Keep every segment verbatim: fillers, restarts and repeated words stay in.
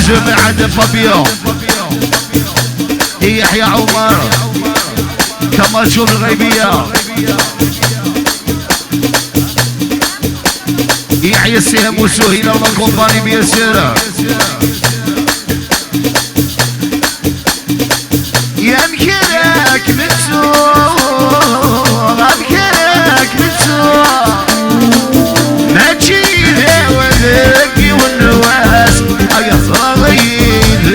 جماعة فابيو، يحيى عمر، كمال شوف الغيبية، يحيى السهام وسهيلة ولا كومباني بيان سور. يا مكراك متسوق، مكراك متسوق، ماشي ذا ولك والنواس. أي صغير،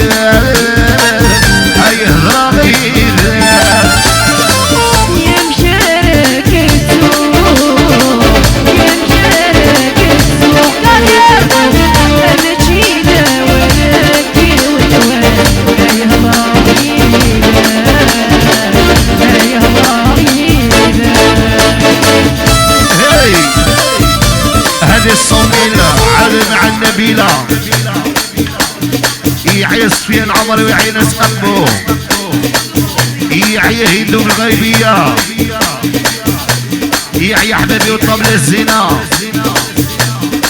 أي صغير. يا مكراك متسوق، يا مكراك متسوق، ماشي ذا ولك. هاي، هذه الصوميلة عاد مع النبيلة. يعيا سفيان عمر ويعيا ناس أمو. يعيا هندو الغيبية. يعيا حبابي وطبلة الزينة.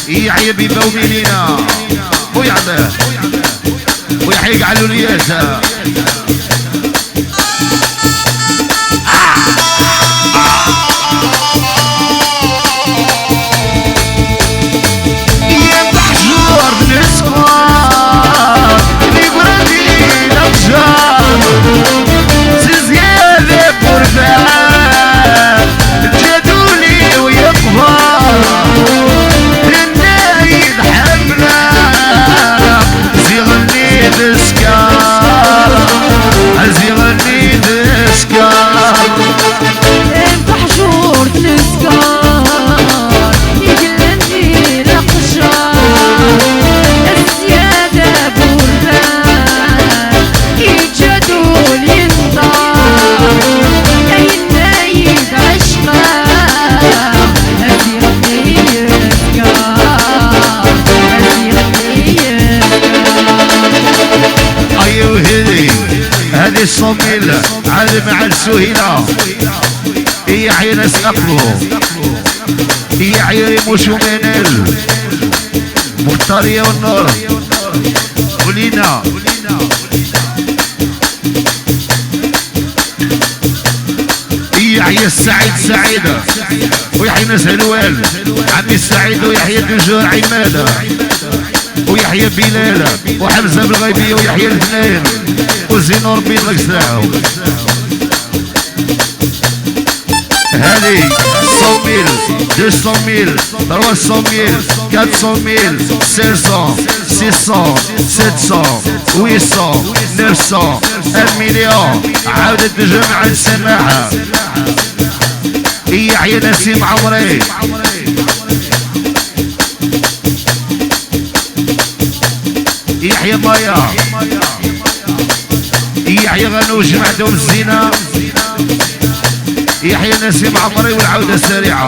يعيا بيبا وميلينا. ويعمل. ويحيق على الوليات. يا محجور بالاسوار، اللي بردي نفجر، زيادة قربان، جدولي ويقبر، النايد حمله، زيغني دسكار، زيغني دسكار. الفحجور تنسكار، يقلني لقشار، السيادة بوربان، يجدو الينطار، النايد عشقار، زيغني يسكار، زيغني يسكار. أيوه هذه، هذه الصوميل عاد مع السهيلة. يحيى ناس أقلو، يحيى ريموش ومنال، مختارية والنور، ولينا. يحيى السعيد سعيد، ويحيى ناس هلوال، عمي السعيد ويحيى دوجور عماد، ويحيى بلال، وحمزة بالغيبية، ويحيى الاثنين، وزينو ربي يطلق سلاحو. هذه cent mille، deux cent mille، trois cent mille، quatre cent mille، cinq cents، six cents، sept cents، huit cents، neuf cents، un million. عاودت جمع السماحة. يحيى نسيم عمري. يحيى مايا، يحيى غنوش معدوم الزينة، يحيى نسيم عمري والعودة السريعة.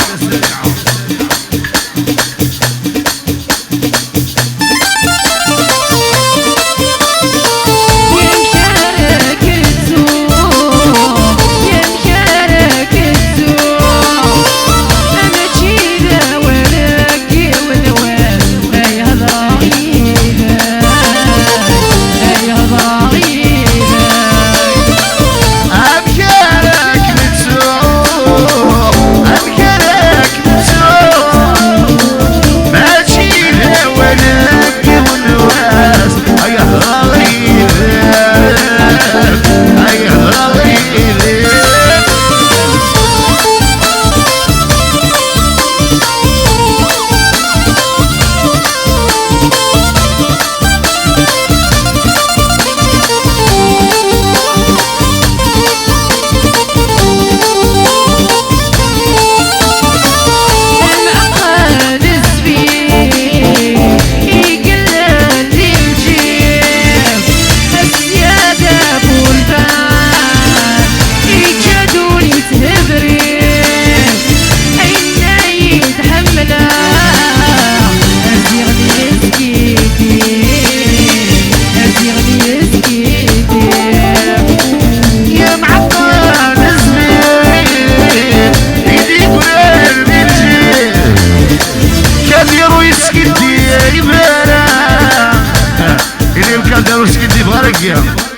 Yeah.